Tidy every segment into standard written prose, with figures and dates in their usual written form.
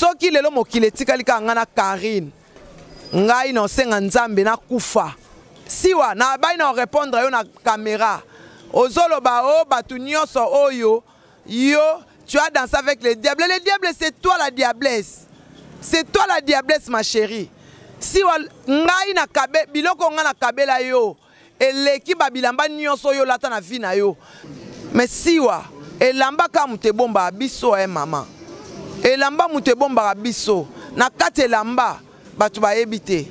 Soki lelo mokili etikali kaka ngai na Carine, ngai na osenga Nzambe nakufa. Siwa na bai na répondre yo na caméra. Ozoloba o bato nyonso oyo yo tu as dansé avec le diable. Le diable, c'est toi la diablesse. C'est toi la diablesse, ma chérie. Siwa ngai na kabe biloko ngai na kabela yo eleki ba bilamba nyonso oyo olata na vie na yo. Mais siwa elamba kaka moto ebombaka biso eh mama. Elamba moto ebombaka biso na kati elamba bato bayebi te.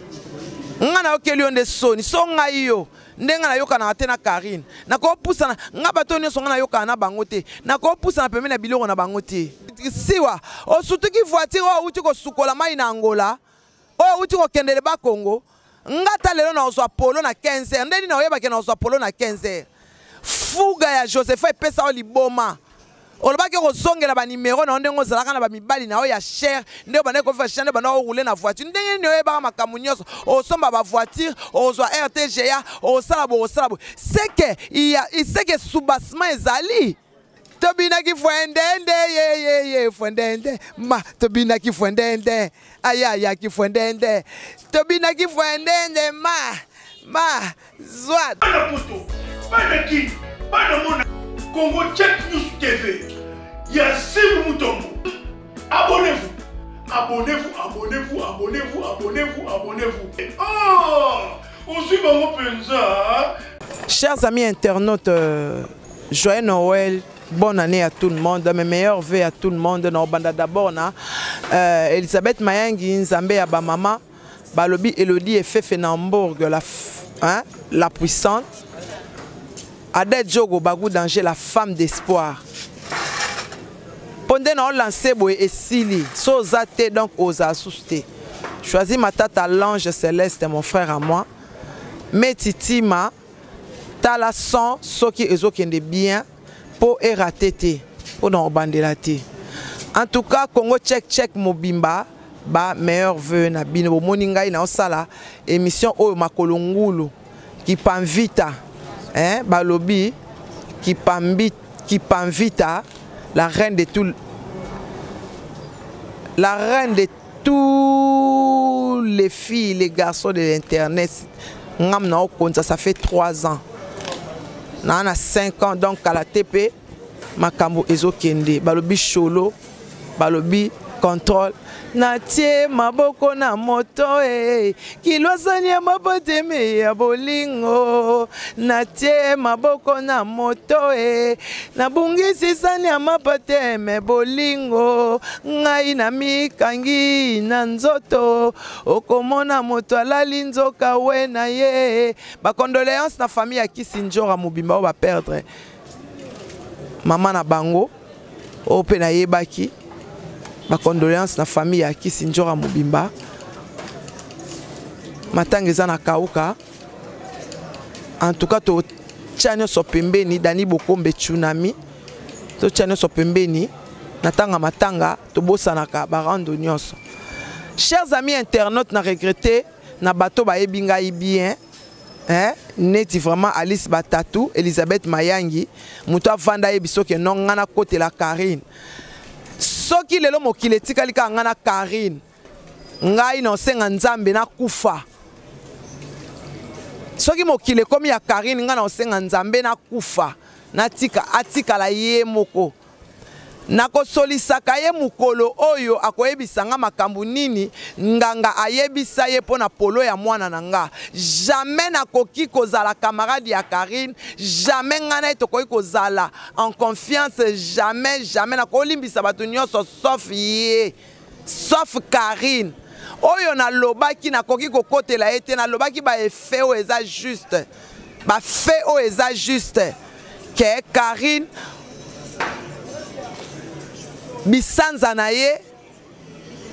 Nga nayokeli yo nde soni so ngai yo nde nga nayokanaka te na Carine, nakopusana nga bato nyonso nga nayokana na bango te, nakopusana pembeni ya biloko na bango te. Siwa osutuki voiture oyo outi kosukola mai na Angola, oyo outi kokendele ba Congo. Nga ata lelo nakozwa polo na 15 heures, nde nini nakoyebake nakozwa polo na 15 heures? Fuga ya Josepha epesa yo liboma. Olobaki okozongela ba numero na yo ndenge ozalaka na ba mibali na yo ya cher, nde obandaki koviva cher, nde obandaki korouler na voiture. Ndenge nini oyebaka makambo nyonso? Osomba ba voiture, okozwa RTGA, okosala boye, okosala boye. C'est que il y a, c'est que soubassement ezali. Tobinaki fwendende ye ye ye fwendende ma tobinaki fwendende ayayaki fwendende tobinaki fwendende ma ma zwa. Bana poto, bana kin, bana mona Congo Check News TV ya Simbu Mutombo. Abonnez-vous, abonnez-vous, abonnez-vous, abonnez-vous, abonnez-vous, abonnez-vous. Oh, ozwi bango mpenza. Chers amis internautes, joyeux Noël, bonne année à tout le monde, mes meilleurs vœux à tout le monde. Na banda d'abord na Elisabeth Mayangi Nzambe ya ba mama balobi Elodie Efefe na Hambourg, la, hein, la puissante. Adèle Djogo Bagou Danger, la femme d'espoir. Ponde na lancé boye esili so oza te donc oza susu te. Choisis ma tata l'ange céleste, mon frère à moi. Meti Tima tala son soki ezokende bien po erate te po na obandela te. En tout cas Congo check check mobimba ba meilleurs vœux na bino. Bomoni ngai na osala émission oyo makolo ngulu Kipamvita, hein, balobi Kipambi, Kipamvita, la reine de tout, la reine de tous les filles, les garçons de l'internet. Ngam na okonza, ça fait 3 ans. Na na 5 ans donc à la TP makambo ezokende balobi cholo balobi contrôle natie maboko na moto e kilwasani ya mabotemi ya bolingo natie maboko na moto e nabungisi sani ya mapateme bolingo ngai na mikangi na nzoto okomona moto alali nzoka we na ye. Ba condoléances na famille ya Kisi Njora mobimba oyo ba perdre mama na bango oyo mpe nayebaki. Ba condoléances na famille ya Kisi Njora mobimba. Matanga eza na kauka. En tout cas totia nyonso pembeni, Dani Bokombe tsunami totia nyonso pembeni na tanga matanga tobosanaka ba rando nyonso. Chers amis internautes, na regretté na bato bayebi ngai bien, hein, neti vraiment Alice Batatu, Elisabeth Mayangi, moto avanda yebi soki non nga na kotela Carine. Soki lelo mokili etikali kaka nga na Carine, ngai na osenga Nzambe nakufa. Soki mokili ekomi ya Carine, ngai na osenga Nzambe nakufa, natika atikala ye moko. Nakosolisaka ye mokolo oyo akoyebisa nga makambo nini nganga ayebisa ye mpo na polo ya mwana na nga. Jamais nakoki kozala camarade ya Carine, jamais nga na ye tokoki kozala en confiance, jamais, jamais nakolimbisa bato nyonso sauf ye, sauf Carine. Oyo nalobaki nakoki kokotela ye te, nalobaki ba effet oyo eza juste, ba fait oyo eza juste ke Carine bisanza na ye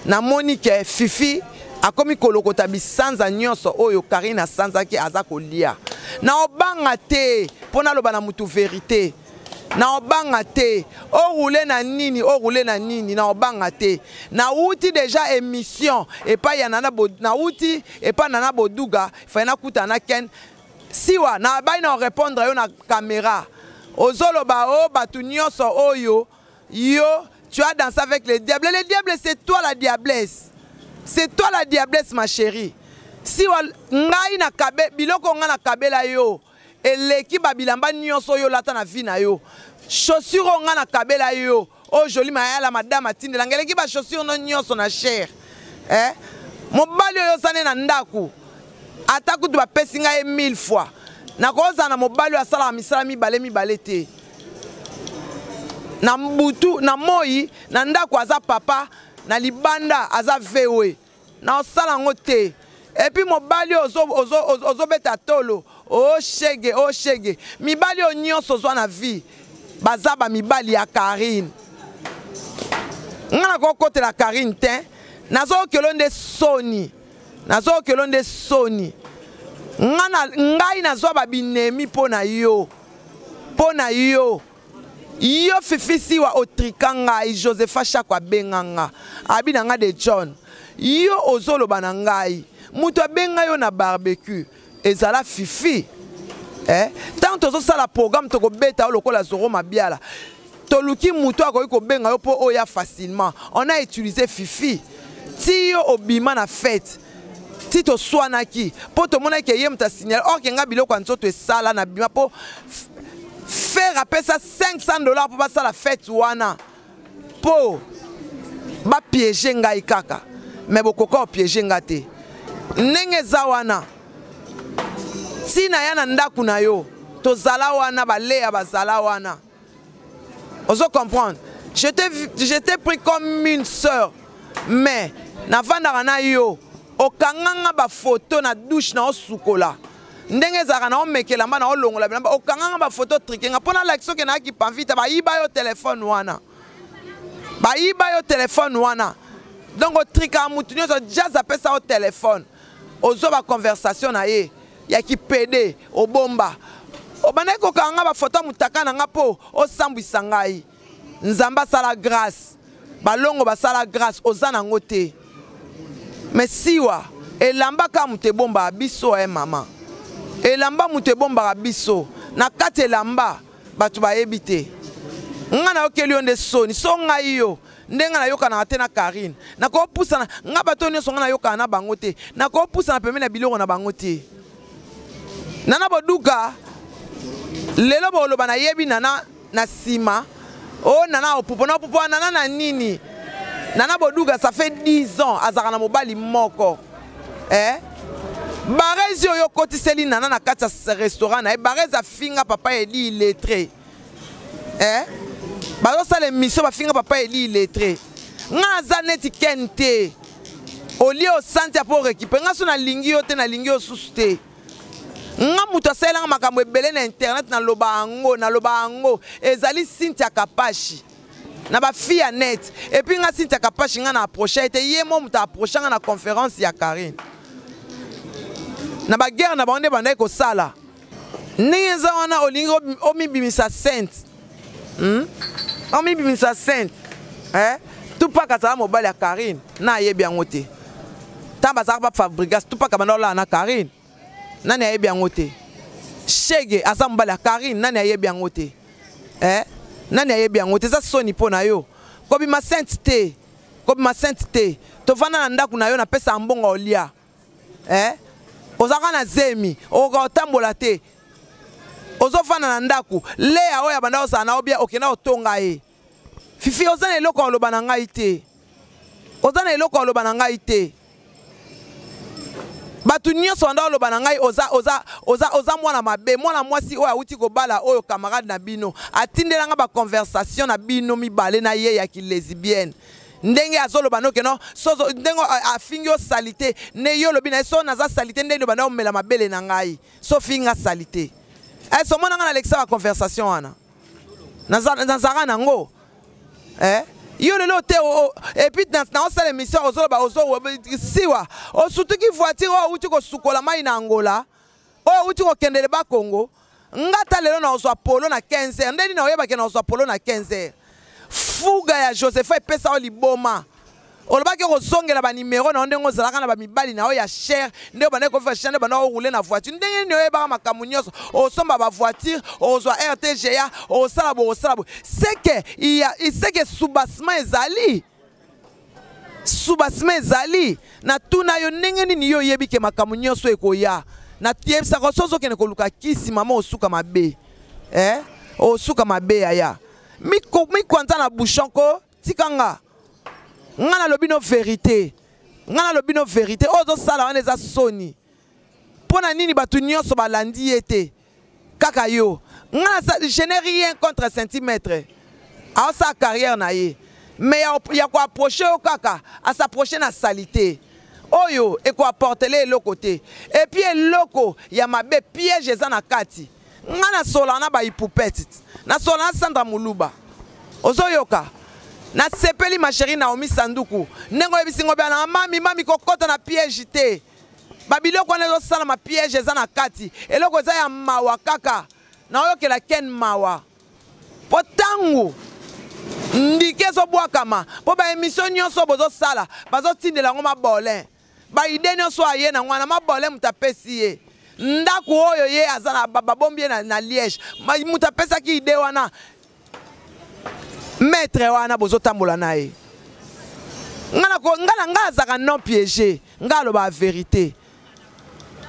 namoni ke Fifi akomi kolokota bisanza nyonso oyo Carine asanzaki aza kolia. Na obanga te mpo naloba na mutu vérité. Na obanga te o roule na nini, o roule na nini, na obanga te. Na wuti déjà émission epai ya Nana Bo, na wuti epai Nana Boduga, fallait nakuta na Ken. Siwa na bai na répondre yo na caméra. Ozoloba o bato nyonso oyo yo. Tu as dansé avec le diable. Le diable, c'est toi la diablesse. C'est toi la diablesse, ma chérie. Si wa ngai na kabe biloko nga na kabela yo eleki ba bilamba nyonso yo lata na vie na yo. Chaussure oyo nga na kabela yo oyo joli mayala madame atindela nga eleki ba chaussure no nyonso na cher. Eh? Mobali oyo osane na ndaku ata kutu bapesi ngai ye 1000 fois nakozala na mobali oyo asalaka misala mibale mibale te na butu na moi na ndako aza papa na libanda aza vewe naosala yango te epuis mobali oyo ozobeta tolo oshege oh, oshege oh, mibali oyo nyonso ozwa na vie baza bamibali ya karine ngai nakokotela karine te nazokelo nde soni nazokelo nde soni ngai nazwa babinemi mpo na yo mpo na yo yo fifi siwa otrika ngai josepha shako abenga nga abi na nga de john yo ozoloba na ngai moto abenga yo na barbecue ezala fifi eh? ntango tozosala programme tokobeta yo lokola zoro mabiala toluki moto akoki kobenga yo mpo oya facilement on a utilisé fifi ti yo obima na fete ti toswanaki mpo tomonaki ye moto asignale or ke nga biloko ya nzoto esala na bima mpo fer apesa 500 dollars mpo basala fete wana mpo bapiege ngai kaka me bokoka opiege nga te ndenge eza wana ntina ya na ndako na yo tozala wana baleya bazala wana ozo comprendre je t'ai pris comme une sœur mais navandaka na yo okanga nga bafoto na douche na osukola ndenge ezalaka na omeka elamba na olongola bilamba okanga nga bafoto trike nga mpo nalakisa oke nayaki pamvita bayiba yo telefone wana bayiba yo telefone wana donc otrikaka motu nyonso jazz apesa yo telefone ozwa baconversation na ye ya kipede obomba obandaki kokanga nga bafoto ya motaka na nga mpo osambwisa ngai nzambe asala grâce balongo basala grâce oza nango te me siwa elamba kaka moto ebombaka biso e mama elamba moto ebombaka biso na kati elamba bato bayebi te ngai nayokeli yo nde soni so ngai yo nde ngai nayokanaka te na karine nakopusana ngai bato nyonso ngai nayokana na bango te nakopusana pembeni na biloko na bango te nana boduka lelo boloba nayebi nana na nsima o oh, nana opupo na opupo nana na nini nana boduka ça fait 10 ans azalaka na mobali moko eh? barezi oyo okotiseli nana na kati ya restaurant na ye barezi afinga papa edi illettré eh? bazosala émission bafinga papa eli illettré nga aza neti ken te olie osanti ya mpo orekipe nga so nalingi yo te nalingi yo susu te nga moto asalelanga makambo ebele na internet naloba yango naloba yango ezali cynthia kapashi na bafille ya net epuis nga cynthia kapashi nga na approche ye te ye mo moto approche nga na conférence ya karine na baguerre na bango nde bandaki kosala ndenge eza wana olingi omibimisa sainte hmm? omibimisa sainte eh? tupak azala mobali ya karine na ayebi yango te ntango bazalaka ba fabrigas tupak abanda olala na karine nani ayebi yango te shege aza mobali ya karine nani ayebi yango te eh? nani ayebi yango te eza soni mpo na yo kobima sainte te kobima sainte te tovanda na ndako na yo napesaka mbongo olia eh? ozalaka na zemi okoka kotambola te ozofanda na ndako lea oyo abanda kozala na obia okenda kotonga ye fifi oza na eloko ya koloba na ngai te oza na eloko ya koloba na ngai te bato nyonso banda koloba na ngai oza, oza, oza, oza mwana mabe mwana mwasi oyo awuti kobala oyo camarade na bino atindela nga baconversation na bino mibale na ye ya kilesibienne ndenge azoloba noke no sozo ndenge afingi yo salite nde yo olobi na ye so naza salite nde banda omela mabele na ngai so finga salite ese omona ngai nalekisa baconversation wana nazalaka nango eh? yo lelo te epuis naosala émission ozoloba siwa osutuki voiture oyo outi kosukola mai na angola oyo outi kokendele bakongo nga ata lelo nakozwa polo na 15 heures nde nini nakoyeba ke nakozwa polo na 15 heures fuga ya josepha epesa yo liboma Olobaki okozongela banimero na yo ndenge ozalaka na bamibali na yo ya cher, nde obandaki koviva cher, nde obandaki koroule na voiture. Ndenge nini oyebaka makambo nyonso? Osomba bavoiture, ozwa RTGA, osala boye, osala boye. Seke ya seke soubassement ezali, soubassement ezali. Natuna yo, ndenge nini yo oyebi ke makambo nyonso ekoya? Nayebisaka so ozokende koluka kisi, mama, osuka mabe. Eh? Osuka mabe yaya. Mikwanza na bouchon ko tika nga. Nga nalobi no vérité. Nga nalobi no vérité. Oyo ozosala wana eza soni. Mpo na nini bato nyonso balandi ye te? Kaka yo. Nga na, je n'ai rien contre centimètre. Aosala carrière na ye. Mais ya, ya koapproche yo kaka, asapproche na salité. Oyo ekoapportele eloko te. Et puis eloko ya mabe, piège eza na kati. Nga nasola na ba ipupette, nasola na Sandra Muluba. Ozoyoka? Nasepeli ma chérie Naomi Sanduku. Ndenge oyebisi ngo bana mami mami kokota na piège te. Ba biloko wana ezosalama, piège eza na kati. Eloko eza ya mawa kaka. Naoyokela Ken mawa. Po tangu ndike ezobwakama, po ba émission nyonso bozosala, bazotindela yango mabolin. Ba idée nyonso aye na ngwana mabolin moto apesi ye. Ndako oyo ye aza na babombi ye na, na Liège. Moto apesaki idée wana. Maître wana bozotambola na ye. Nga na ko, nga na nga azaka non piégé. Nga aloba vérité.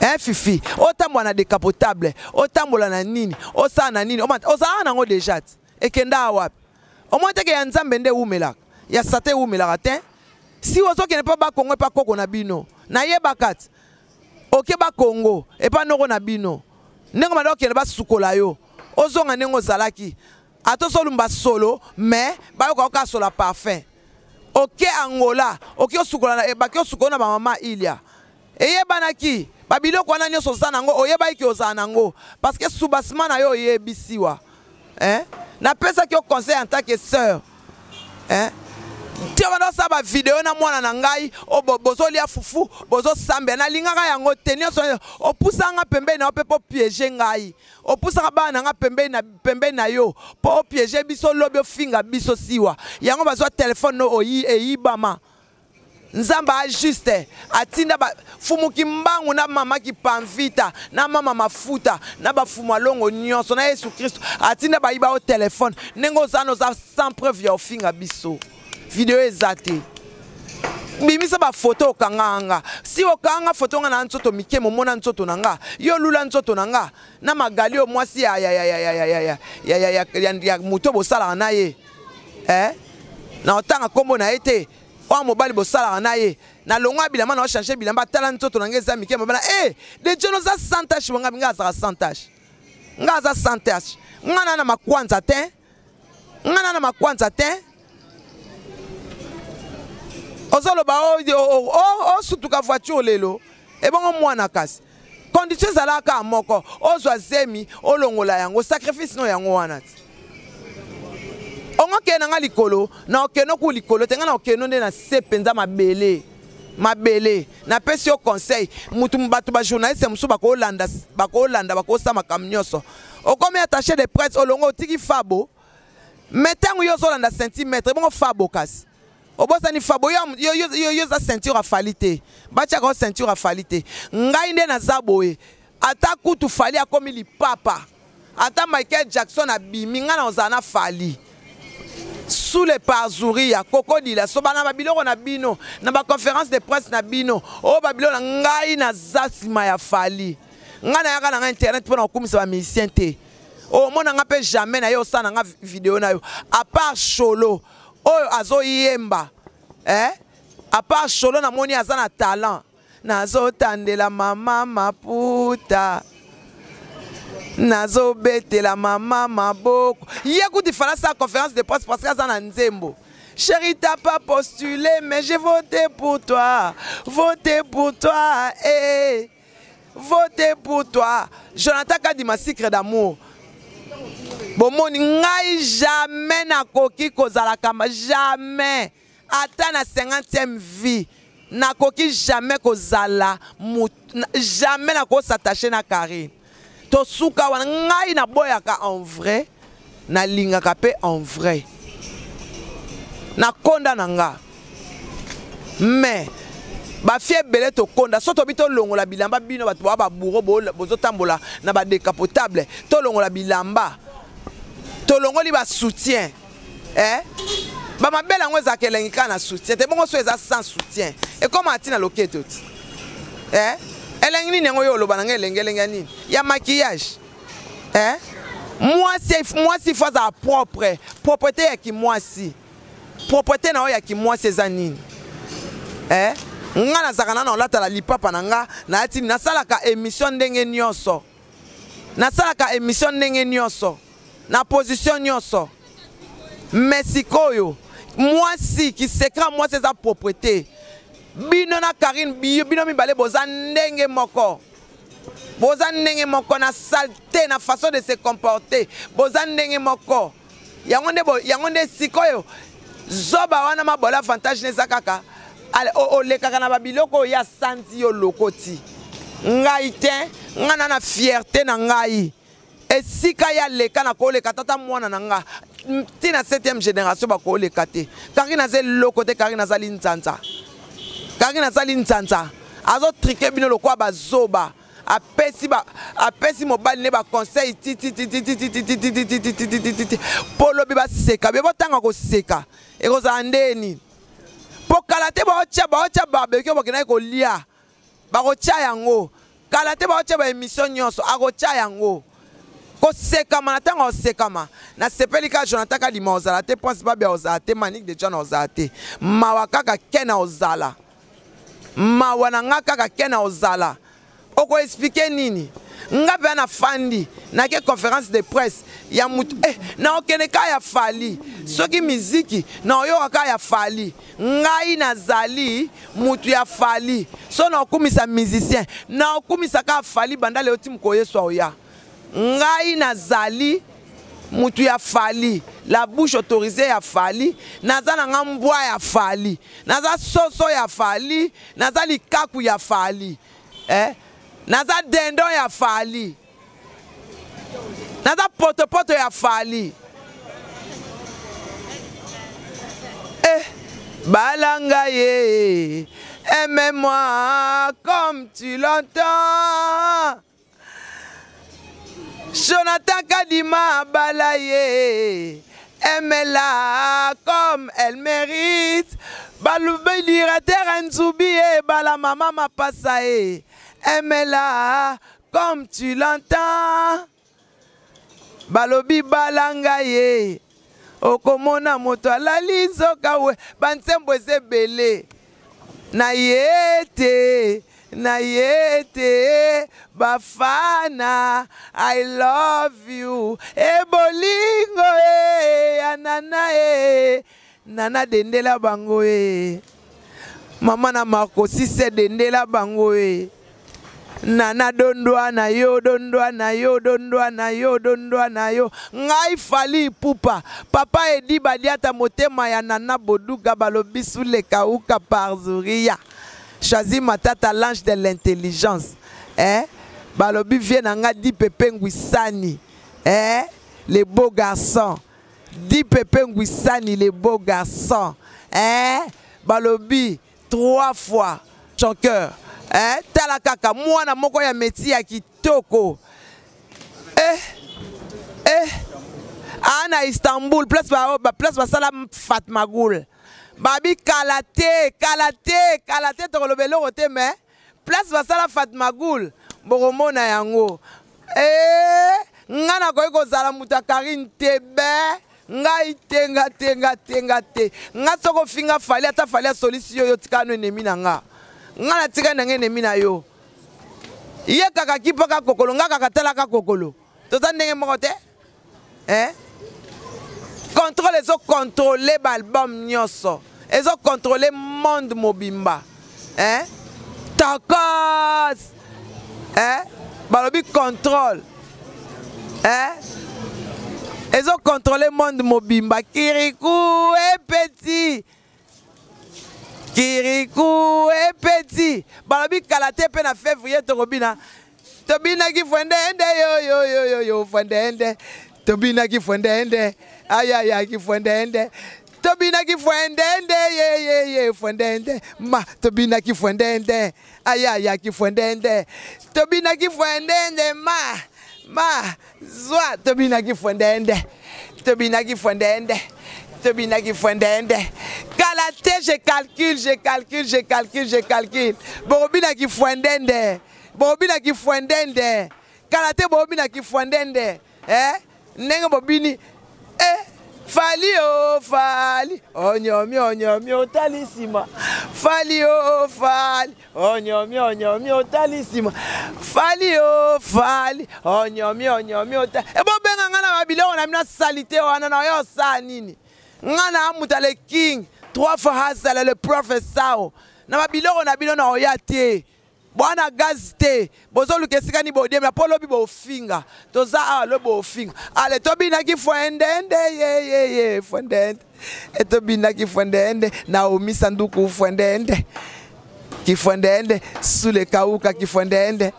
Hein Fifi, otambola na décapotable, otambola na nini, osala na nini, ozalaka nango déjà ti. Ekenda wapi? Omoni te ke ya Nzambe nde ewumelaka, ya Satan ewumelaka te. Si ozokende mpa bakongo epa koko na bino, nayebaka ti. Oke bakongo epa noko na bino, ndenge banda okende basukola yo, ozonga ndenge ozalaki. Ata ozolumba solo, mais bayoka oka sola parfum. Oke Angola, oke osukola na, bake osukola na ba mama Ilia. Eyebanaki, ba biloko wana nyonso oza nango, oyebaki ke ozala nango. Parce que soubassement na yo oyebisiwa. Hein? Napesaki yo conseil en tant que sœur. Hein? Ti wana osala ba video na mwana na ngai, bozolia fufu, bozosambela. Nalingaka yango te, nyonso opusaka nga pembeni na yo mpe po piéger ngai. Opusaka bana na nga pembeni na, pembeni na yo po opiéger biso, lobi ofinga biso siwa. Yango bazwa telefone no oyi eyibama. Nzambe a juste atinda ba fumu Kimbangu na mama Kipanvita na mama Mafuta na ba fumu alongo nyonso na Yesu Christo atinda bayiba o telefone ndenge oza na oza sans preuve ya ofinga biso. Video eza te. Bimisa ba photo okanga nga. Si okanga photo nga na nzoto mike momona nzoto na nga. Yo lula nzoto na nga na Magali o mwasi ya ya ya ya ya ya ya ya ya ya ya ya moto bosalaka na ye. Eh? Na otanga kombo na ye te. Oyo mobali bosalaka na ye. Na longwa bilamba na changer bilamba tala nzoto na nga eza mike mobala. Eh, de Dieu noza sans tache nga nga azaka sans tache. Nga aza sans tache. Nga na na makwanza te. Nga na na makwanza te. Ozoloba osutuka voiture lelo. Ebongo mwana kasi. Condition ezalaka kaka moko, ozwa zemi, olongola yango, sacrifice no yango wana ti. Ongo kende na nga likolo, na okeno ku likolo te, nga na okeno nde na se penza mabele. Mabele, napesi yo conseil, mutu bato ba journaliste mosusu bakolanda, bakolanda, bakosala makambo nyonso. Okomi attaché de presse, olongo otiki Fabo. Mais tango yo ozolanda centimètre, ebongo Fabo kasi. Obosani Fabo, yo, yo, yo, yo, yo za ceinture afali te. Batiaka yo ceinture afali te. Ngai nde naza boye. Ata kutu Fally akomi lipapa. Ata Michael Jackson abimi, ngai na ozala na Fally. Sous les parzuria, kokodila, so bana ba biloko na bino, na ba conférence de presse na bino, o ba biloko na ngai na za sima ya Fally. Ngai na yaka na ngai internet pona kokumisa ba musicien te. Omona nga pe jamais na yo osala nga video na yo. À part Cholo, oyo azoyemba, eh? À part Cholo namoni aza na talent. Nazotandela mama maputa, nazobetela mama maboko. Ye kutu fala sa conférence de presse parce que aza na nzembo. Chérie, t'as pas postulé, mais j'ai voté pour toi. Voté pour toi, eh. Voté pour toi. Jonathan Kadima, sucre d'amour. Bomoni ngai jamais nakoki kozala kamba, jamais. Ata na 50e vie nakoki jamais kozala jamais nako s'attacher na Karine. Tosuka wana ngai naboyaka en vrai, nalingaka pe en vrai. Nakonda na nga. Mais bafie ebele tokonda so tobi tolongola bilamba, bino bato baa babouro bozotambola na badécapotable, tolongola bilamba, tolongoli basoutien, eh? Bamabele yango ezalaka elengi kaka na soutien te. Bongo so eza sans soutien, ekóma ntina loketo ti, eh? Elengi nini yango yo oloba na ngai? Elengi, elengi ya nini? Ya maquillage, eh? Mwasi, mwasi faut azala propre. Propreté ya kimwasi, propreté na oyo ya kimwasi eza nini, eh? Nga nazalaka nana olatala lipapa na nga, nayati nasalaka émission ndenge nyonso, nasalaka émission ndenge nyonso, na position nyonso. Mais sikoyo mwasi, kisekra mwasi eza propreté. Bino na Karine, bino mibale boza ndenge moko, boza ndenge moko na saleté, na façon de se comporter, boza ndenge moko. Yango nde, yango nde sikoyo zoba wana mabola. Avantage na eza kaka olekaka na babiloko oyo ya sanzi yo lokoti. Ngai te, ngai na fierté na ngai, esika ya leka na koleka tata mwana na nga ntina 7e génération bakoleka te. Karine aza eloko te. Karine azali nzanza, Karine azali nzanza, azotriquer bino lokola bazoba. Apesi ba apesi mobali ne baconseil titititititititititititititi mpo lobi baseka be botanga koseka ekozala ndeni mpo kala te baotya baotya barbecue, bokendaki kolia, bakotya yango kala te, baotya baémission nyonso, akotya yango kosekama na ntango akosekama. Nasepeli kaka Jonathan Kadima ozala te, Prince Babia ozala te, Manik de John ozala te. Mawa kaka Ken ozala, mawa na nga kaka Ken ozala. Okoexpliquer nini? Nga mpe nafandi nake conférence de presse ya mutu, eh, naokende kaka ya Fally. Soki miziki naoyoka kaka ya Fally. Ngai nazali mutu ya Fally. So naokumisa musicien, naokumisa kaka Fally. Banda lelo ti mokolo Yesu aoya, ngai nazali mutu ya Fally, la bouche autorisée ya Fally. Naza na nga mbwa ya Fally, naza soso ya Fally, naza likaku ya Fally, eh? Naza dindon ya Fally, naza potopoto ya Fally, eh, balanga ye. Aime-moi comme tu l'entends. Jonathan Kadima balaye, aime-la comme elle mérite. Balobi directeur Nzubi e bala mama mapasa e, aime-la comme tu l'entends. Balobi balanga ye, okomona moto alali nzoka we. Banzembo eza ebele na ye te, na ye te. Bafana, I love you. Ebolingo e ya nana e nana dendela bango e mama na Marco Sise dendela bango e nana dondwa na yo, dondwa na yo, dondwa na yo, dondwa na yo. Ngai Fally Ipupa, papa Edi Badiata, motema ya nana Boduga. Balobi suleka uka parzuria Choisi Matata, l'ange de l'intelligence, eh? Balobi vie na nga di Pepe Ngwisani, eh? Le beau garçon di Pepe Ngwisani, le beau garçon, eh? Balobi trois fois son cœur, eh? Tala kaka mwana moko ya meti ya kitoko, eh? Eh? Aa na Istanbul, place ba, ba place basala Fatma Gul. Babi kala te, kala te, kala te, tokoloba eloko te, mais place basala Fatma Gul bokomona yango. Eh, nga nakoki kozala moto ya Karine te be. Ngai te, nga te, nga te, nga te. Nga soki ofinga Fally, ata Fally asolisi yo, yo tika no ennemi na nga. Nga natikali na nga ennemi na yo. Ye kaka kipaka kokolo, nga kaka talaka kokolo, toza ndenge moko te, eh? Contrôle ezocontrôle baalbum nyonso, ezocontrôle monde mobimba, eh? Tokos, eh? Balobi contrôle, eh? Ezocontrôle monde mobimba. Kiriku epeti, kiriku epeti. Balobi kala te mpe na février tokobina. Tobinaki fwendende yoyoyoyoyo, fwendende tobinaki fwendende ayayaki fwendende. Tobinaki fwendende yeyeye fwendende ma tobinaki fwendende ayayaki fwendende tobinaki fwendende ma ma zwa tobinaki fwendende tobinaki fwendende tobinaki fwendende kala te. Je calcule, je calcule, je calcule, je calcule. Bokobinaki fwendende, bokobinaki fwendende kala te, bokobinaki fwendende eh? Ndenge bobini eh? Fali o oh, Fali onyomi onyomi otali nsima. Fali o oh, Fali onyomi onyomi otali nsima. Fali o oh, Fali onyomi onyomi otali. Ebobenga ngai na babiloko na bino salite wana na oyo osala nini? Ngai na amuta le king trois fois hasala le professeur na babiloko na bino na oya te. Bwana gaz te, bozoluka esika nini bodiemela mpo lobi bofinga. Toza awa, lobi bofinga. Ale tobinaki fwendende yeyeye fwendende e tobinaki fwendende. Naomi Sanduku fwendende kifwendende sule kauka kifwendende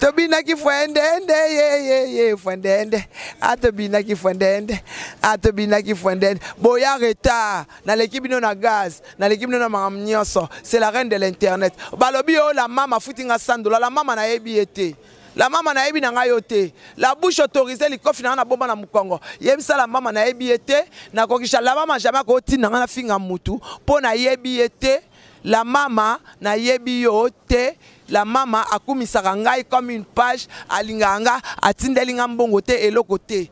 tobinaki fwendende yeyeye fwendende atobinaki fwendende atobinaki fwendende. Boya retard, naleki bino na gaz, naleki bino na makambo nyonso. C'est la reine de l'internet. Balobi oyo la mama afuti nga 100 $. La mama nayebi ye te, la mama nayebi na ngai yo te. La bouche autorisée, likofi na ngai nabomba na mokongo. Yebisa la mama nayebi ye te, nakokisha la mama jamais akotinda ngai nafinga mutu mpo nayebi ye te. La mama nayebi yo te. La mama akumisaka ngai comme une page, alingaka nga, atindeli nga mbongo te, eloko te.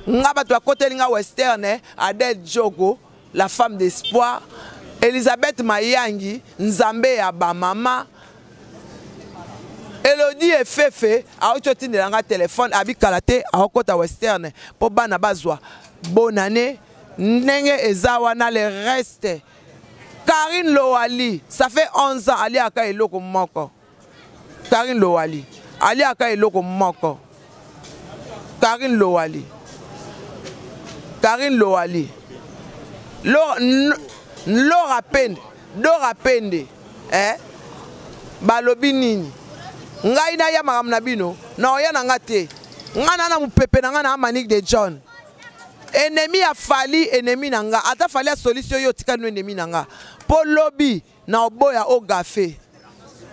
Nga bato bakoteli nga western, Adèle Djogo la femme d'espoir, Elisabeth Mayangi nzambe ya bamama, Elodie Efefe auti otindela nga telefone abikala te, aokota western mpo bana bazwa bonane ndenge eza wana. Le reste, Karine Lowali, ça fait 11 ans aliaka eloko moko. Karine Lowali aliaka eloko moko. Karine Lowali, Karine Lowali, Laura Pende, Dora Pende, eh? Balobi nini? Ngai naya makambo na bino na oya na nga te. Ngai na na mopepe na ngai na Manique de John. Ennemi ya Fali, ennemi na nga. Ata Fali asolisi yo, otikali no ennemi na nga. Mpo lobi na oboya ogafe.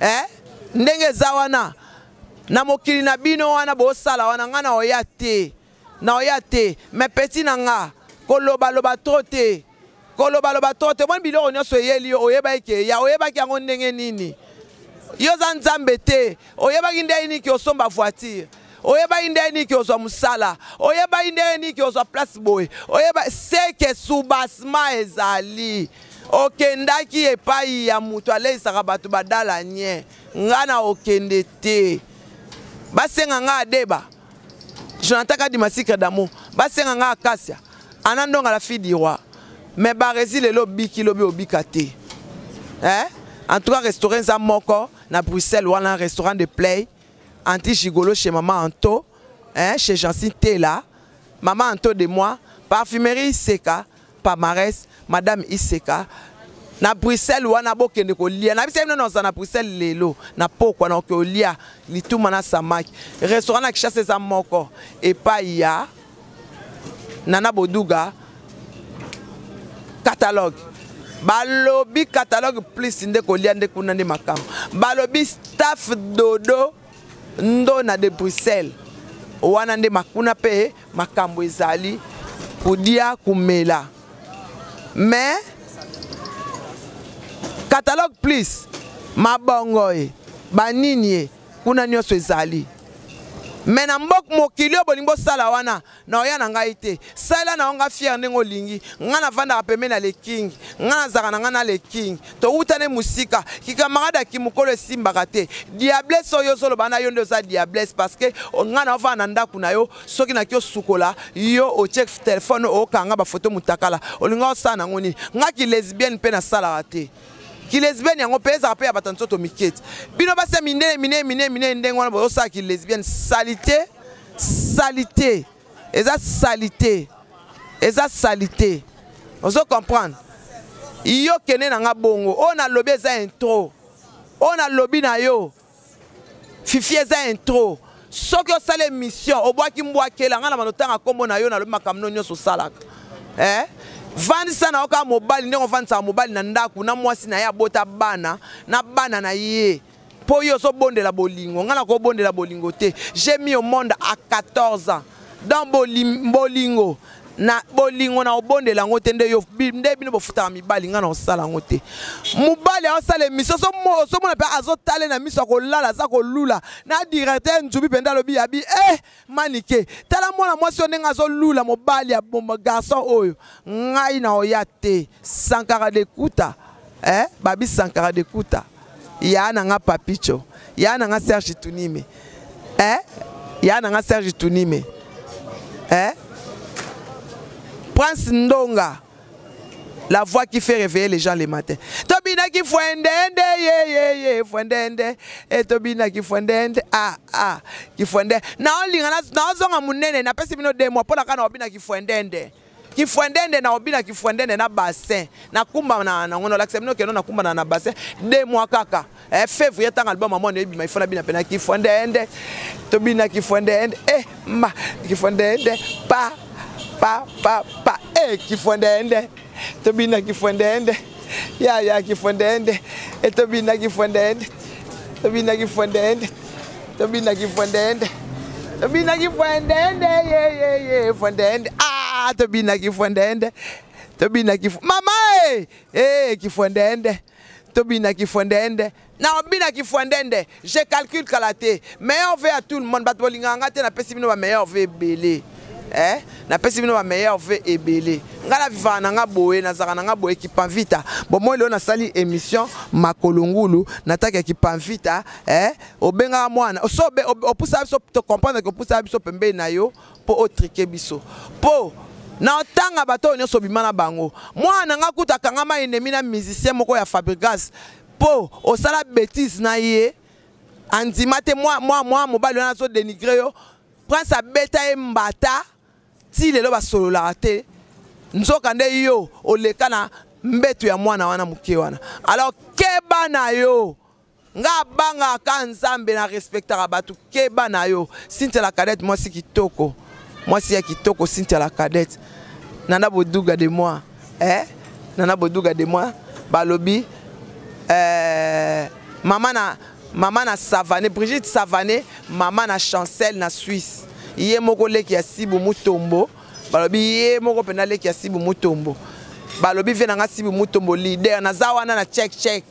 Eh? Ndenge eza wana na mokili na bino wana bosala wana, ngai na oya te, na oya te. Mais petit na nga, kolobaloba trop te, kolobaloba trop te. Omoni biloko nyonso eyeli yo, oyebaki ke ya oyebaki yango ndenge nini? Yo oza nzambe te. Oyebaki ndenge nini ke osomba voiture? Oyebaki ndenge nini ke ozwa mosala? Oyebaki ndenge nini ke ozwa place boye? Oyeba seke subasma ezali okendaki epai ya moto aleisaka bato badala nye. Nga na okende te. Basenga nga adeba Jonathan Kadima Secret d'amour, basenga nga Acacia Ana Ndonga la fille du roi. Mais baresi lelo obiki, lobi obika te, eh? En tout cas, restaurant eza moko na Bruxelles wana, restaurant de play anti gigolo chez maman Anto, hein, chez Jancine Tela, maman Anto de moi, parfumerie Iseka Palmarès, madame Iseka na Bruxelles wana. Bokende kolia na biso bino. Naza na Bruxelles lelo na pokwa na oke kolia lituma na samaki. Restaurant na Kinshasa eza moko epai ya Nana Boduga, catalogue. Balobi catalogue plus nde kolia nde kuna nde makambo. Balobi staff dodo ndona de Bruxelles wana nde makuna mpe makambo ezali kodia komela. Mais catalogue plus mabongo ye banini ye kuna nyonso ezali. Me na mbok mokili oyo bolingi bosala wana, na oya na ngai te. Salela na yo nga fiere ndenge olingi. Ngai navandaka pembeni na le king, ngai nazalaka na ngai na le king. Towutane mosika, kikamarade ya kimokolo esimbaka te. Diablesse oyo ozoloba na yo nde oza diablesse, parce que ngai naovanda na ndako na yo. Soki naki osukola yo, otie telefone, okanga bafoto mutakala, olinga osala nango nini? Ngai kilesbienne mpe nasalaka te. Kilesbienne yango mpe ezalaka mpe ya bato ya nzoto mike ti. Bino basi ya minene minene minene minene ndenge wana bozosala kilesbienne, salite, salite, eza salite, eza salite. Ozo comprendre? Yo kende na nga bongo. Oyo nalobi eza intro. Oyo nalobi na yo Fifi eza intro. Soki osala émission obwaki mbwakela ngai na bano, tanga nkombo na yo, nalobi makambo no nyonso osalaka, eh? Vandisa na yo kaka mobali ndenge ovandisaka mobali na ndako na mwasi na ye abota bana na bana na ye. Mpo yo ozobondela bolingo, ngai nakobondela bolingo te. J'ai mis au monde à 14 ans. Donc bolingo na bolingo na obondela yango te nde yo nde bino bofutaka mibali ngai na osala yango te. Mobali aosala émission ozomona mpe azotale na miso akolala aza kolula na directeur Nzubi mpenza alobi yabi eh Manike tala mwana mwasi oyo ndenge azolula mobali ya garçon oyo ngai na oya te. Sankara de Kuta eh babi Sankara de Kuta ya na nga Papicho ya na nga Serge Tunime eh ya na nga Serge Tunime eh Prince Ndonga, la voix qui fait réveiller les gens le matin. Tobinaki fwendende ye ye ye fwendende e tobinaki fwendende ah ah kifwende na olinga na ozonga munene na pesi bino deux mois pona kana obina kifwendende kifwendende na obina kifwendende na bassin na kumba na na ngono lakisa bino keno na kumba na na bassin deux mois kaka eh février tanga album mwana ebima ifona bina pena kifwendende tobina kifwendende eh ma kifwendende pa pa pa pa eh kifwendende tobina kifwendende ya ya kifwendende eh tobina kifwendende tobina kifwendende tobina kifwendende tobina kifwendende ye ye ye fwendende ah tobina kifwendende tobina kif mama eh eh kifwendende tobina kifwendende na obina kifwendende je calcule kala te. Meilleur vœu à tout le monde. Bato bolingaka nga te, napesi bino ba meilleur vœu ebele. Eh napesi bino ba meilleur vœu ebele. Nga na vivaka na nga boye, nazalaka na nga boye Kipanvita. Bon moi lelo nasali émission makolo ngulu na taki ya Kipanvita eh obengaka mwana so opusa biso to comprendre que opusa biso pembeni na yo po otrike biso. Po na otanga bato oyo nyonso obima na bango. Mwana nga kuta akangama ennemi na musicien moko ya Fabregas po osala bêtise na ye andima te mwa mwa mwa mobali wana azo dénigrer yo. Prince abeta ye mbata ti lelo basololaka te. Nzoka nde yo oleka na mbeto ya mwana wana moke wana. Alors keba na yo. Nga abangaka Nzambe na respectaka bato, keba na yo. Cynthia la cadette mwasi kitoko. Mwasi ya kitoko Cynthia la cadette. Nana Boduga de moi. Eh? Nana Boduga de moi. Balobi mama na mama na Savané, Brigitte Savané, mama na Chancel na Suisse. Ye moko leki ya Sibu Mutombo. Balobi ye moko pena leki ya Sibu Mutombo. Balobi vie na nga Sibu Mutombo leader na za wana na check check.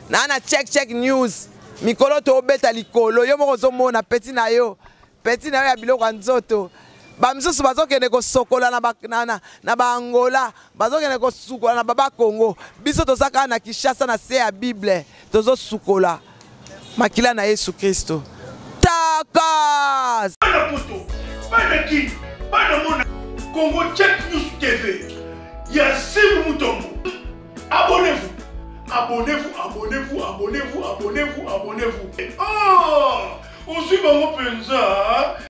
Na na check check news. Mikolo to beta likolo yo moko ozomona petit na yo. Petit na yo ya biloko ya nzoto. Ba misusu bazokende kosokola na ba, na, na, na ba Angola, bazokende kosukola na baba Congo. Biso toza kaka na Kinshasa na se ya Bible, tozosukola makila na Yesu Kristo. Takas! Bana poto, bana Kin, bana mona Congo Check News TV. Ya Sibu Mutombo. Abonnez-vous. Abonnez-vous, abonnez-vous, abonnez-vous, abonnez-vous, abonnez-vous. Oh, ozwi bango mpenza.